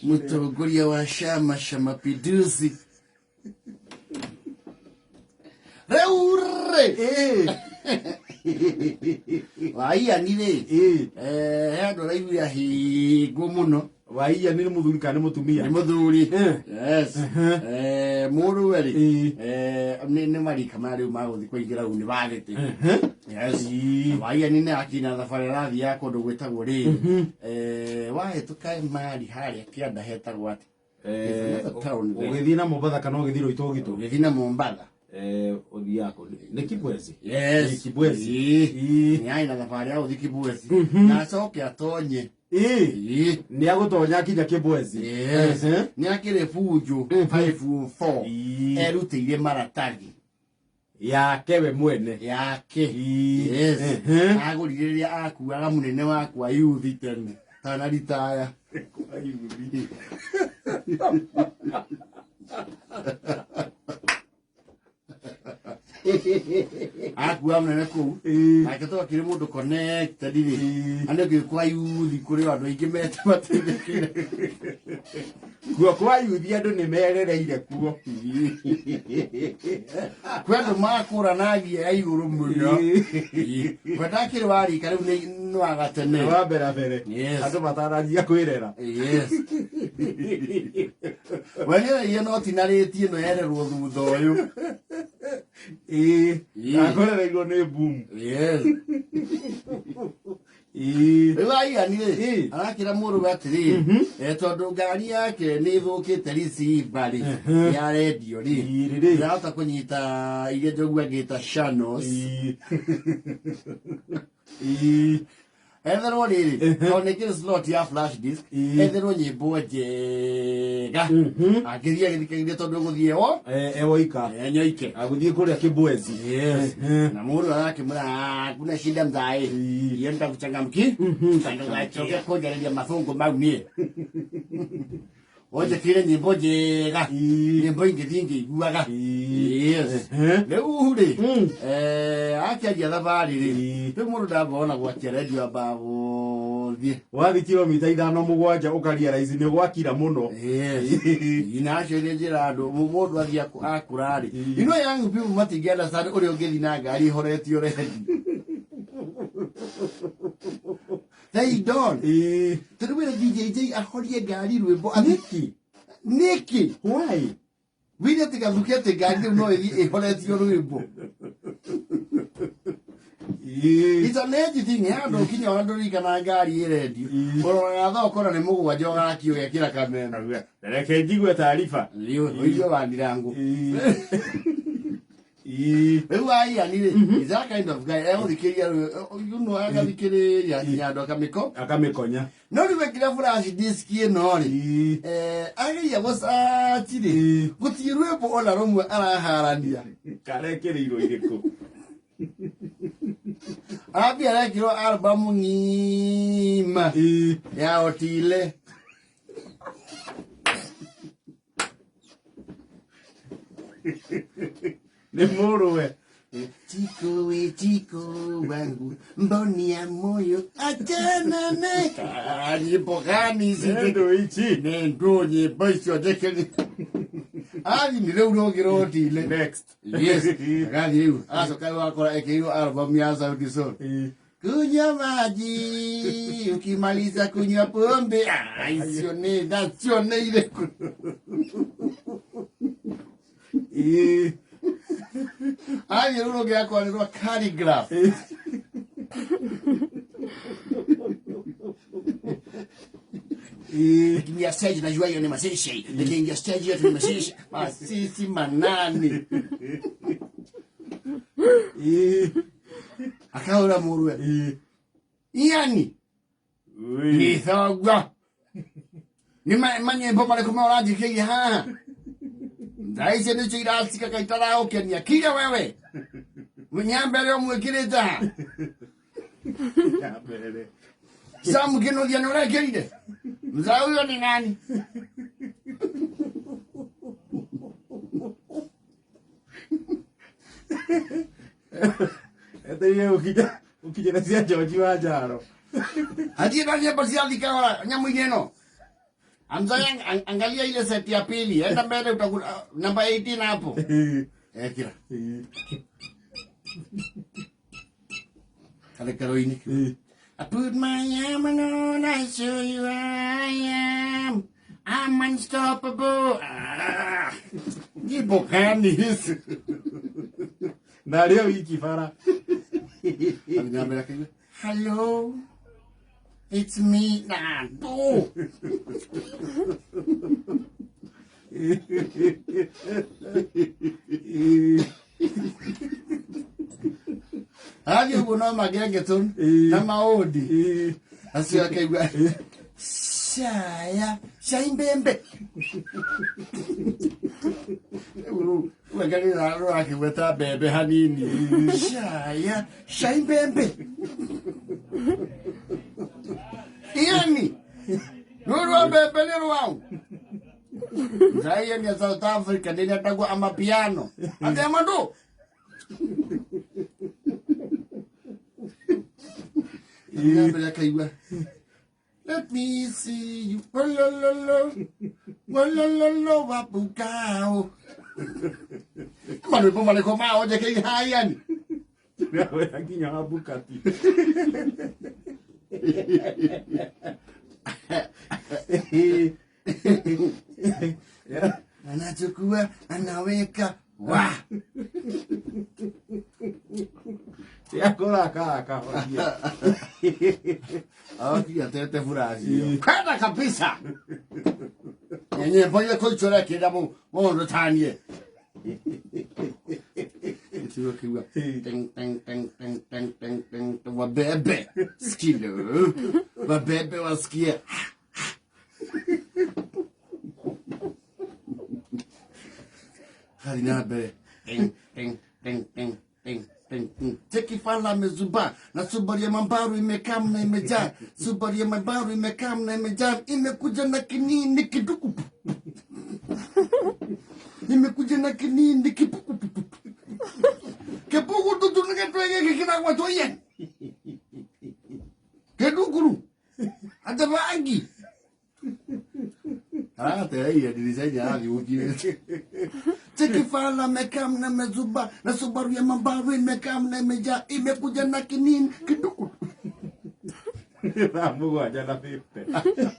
Mũtongoria wa Chama cha Mapinduzi rĩu rĩ waiani rĩ, he andũ araiguire ahĩngwo mũno. Waiya nĩ mũthuri kana nĩ mũtumia? Nĩ mũthuri. Yes. Mũrũwe rĩ, nĩ marika maya rĩu magũthiĩ kũingĩra university. Yes. Waiani nĩ akinya thabarĩ arathiĩ ya kũndũ gwĩtagwo rĩrĩ, wahĩtũka mari harĩa kĩanda hetagwo atĩ? It's another town there. Ũgĩthiĩ na Mombatha kana ũgĩthiĩ Rũitũgitũ? Ũgĩthiĩ na Mombatha. Ũthiaga kũ? Nĩ Kibwezi? Yes. Nĩ Kibwezi. Nĩ arĩ na thabarĩ ya gũthiĩ Kibwezi na acoke atonye. Nĩ agũtonya kinya Kibwezi. Yes. Nĩ akĩrĩ bunjo 504 erutĩire maratathi yake we mwene. Yake. Yes. Agũrire rĩrĩa akuaga mũnene wakwa yuthi tene tana ritaya. Kwa yuthi. Akuaga mũnene kũu nake to akĩrĩ mũndũ connected rĩ, na nĩ kwa yuthi kũrĩ o andũ aingĩ mete mateithĩkire. Kuo kwa yuthi andũ nĩ merereire kuo. Kwĩ andũ makũra na ngia ya igũrũ mũno. We ndakĩrĩ wa rika rĩu nĩ wa gatene. Wa mbere mbere. Yes. Andũ matananjia kwĩrera. Yes. We nĩoragia no tinarĩtie ĩno yererwo thutha ũyũ. Akũrereirwo nĩ boom. Yes. Rĩu aigani rĩ, arakĩra mũrũwe atĩrĩrĩ, tondũ ngari yake nĩ ĩthũkĩte receiver rĩ ya rendio rĩ, Rĩ. ndĩrahota kũnyita iria njogu angĩta channels. Etherwo rĩrĩ, tondũ nĩ kĩrĩ slot ya flash disk, etherwo nyĩmbo njega angĩthiĩ agĩthikagĩrĩria tondũ gũthiĩ o Ewoika. Nyoike. Agũthiĩ kũrĩa Kibwezi. Yes. Na mũndũ arakĩmwĩra, "Ah, kuna shida mzae, iyo nitakuchangamki ndogacoke kũnjarĩria mathũngũ mau niĩ ũnjĩkĩre nyĩmbo njega, nyĩmbo ingĩthiĩ ngĩiguaga." Yes. Rĩu rĩ, akĩanjia thabarĩ rĩ, rĩu mũndũ ndamba ona gwakia rendio, ambaga gũthiĩ. Wathiĩ kilomita 5 7 ũkarealize nĩ gwakira mũno. Yes. Na acio nĩ njĩra andũ mũndũ athiĩ akũra rĩ, you know young people matingĩ understand ũrĩa ũngĩthiĩ na ngari ĩhoretio rendi. They don't. Tondũ wĩra DJ J ahorie ngari rwĩmbo athiki nĩkĩ? Why? Wĩre atĩ gathuke atĩ ngari rĩu no ĩthiĩ ĩhoretio rwĩmbo. It's an age thing. Handũ kinya ona ndũririkana ngari ĩ rendio, ũroraga thaa ũkona nĩ 7 ũgakio ũgekĩra kamena. Reke njigue taarifa. Ũigue wandirangũ. Rĩu aiani rĩ, is that kind of guy egũthikĩria agathikĩrĩria nginya andũ akamĩko Akamĩkonya. No rĩu ekĩra flash disk ĩno rĩ, ageria gũcaci rĩ, gũtirĩ rwĩmbo ona rũmwe araharania. Karekĩrĩirwo irĩkũ? Arambia arekĩrwo album ng'ima ya Otile. Nĩ mũrũwe. Chiko we chiko wangu mboni ya moyo achana naye. Ah, nyimbo gani ici? Nendo ici. Nendo nyimbo icio njĩkĩri athi nĩ rĩu rũngĩ rũtile. Next. Yes, agathi rĩu acoka rĩu akora ĩkĩrirwo album ya Sauti Sol. Kunywa maji ukimaliza kunywa pombe. Ah, icio nĩ tha nĩ irĩkũ? Athiĩ rũu rũngĩ akora nĩ rwa Khaligraph. Nikiingia stage najua hiyo ni mazishi. Nikiingia stage hiyo ni mazishi. Masisi manani. Akahũra mũrũwe. Yani nĩ thogua. Nĩ manyĩmbo marĩkũ ma ũranjĩkĩria haha? Thaa icio nĩcio iracikaka itaragũkenia. Kira wewe. Nyambere ũmwĩkĩrĩte haha. Nyambere. Sam Kinuthia nĩ ũrekĩrire? Mzaa huyo ni nani? Etereire gũkinya. Mũkinyĩre cia George wa Njaro. Hatirĩ na nyĩmbo cia thikagora nyamũ-inĩ ĩno. Amzaya, angalia ile set ya pili, enda mbele utakuta namba 18 hapo. Ekira. Kale karoini. I put my arm on, I show you I am. I'm unstoppable. Ah. Nyimbo gani hizi? Na rĩo wiki bara. Aliniambia kaigua, hello. It's me, Nando. Athiĩ ũguo no magengeton na maũndi acio akaigua caya cai mbembe rĩu rũrakĩgweta mbembe hanini caya cai mbembe yani rũrũ rwa mbembe nĩ rwau Zaiya ni ya South Africa nĩ amapiano ate amandu akaigua let me see you olololo olololo wapukao marwĩmbo marĩkũ mao njĩkĩire yani Wĩra nginya wa Bukati. Anachukua anaweka wa Cia kũraka akahoria. Awakinya tete furashi kwenda kabisa nyimbo ile kũicũra kĩnda mũndũ tanie Kiuga kiuga teng teng teng teng teng teng teng wabebe skilo wabebe wasikie hadi na mbere teng teng teng teng teng teng teng. Cheki fala amezuba na Subaru ya mambaru imekam na imejaa. Subaru ya mambaru imekam na imejaa, imekuja na kinini kiduku, imekuja na kinini kipuku kipuku tutungetwege kinagwa toyen kedukuru hata bangi Arate dirisenya athiũkire. Cheki fala mekam na mezuba na Subaru ya mambaru imekam na imejaa, imekuja na kinini kiduku. Thaa mũgwanja na 50.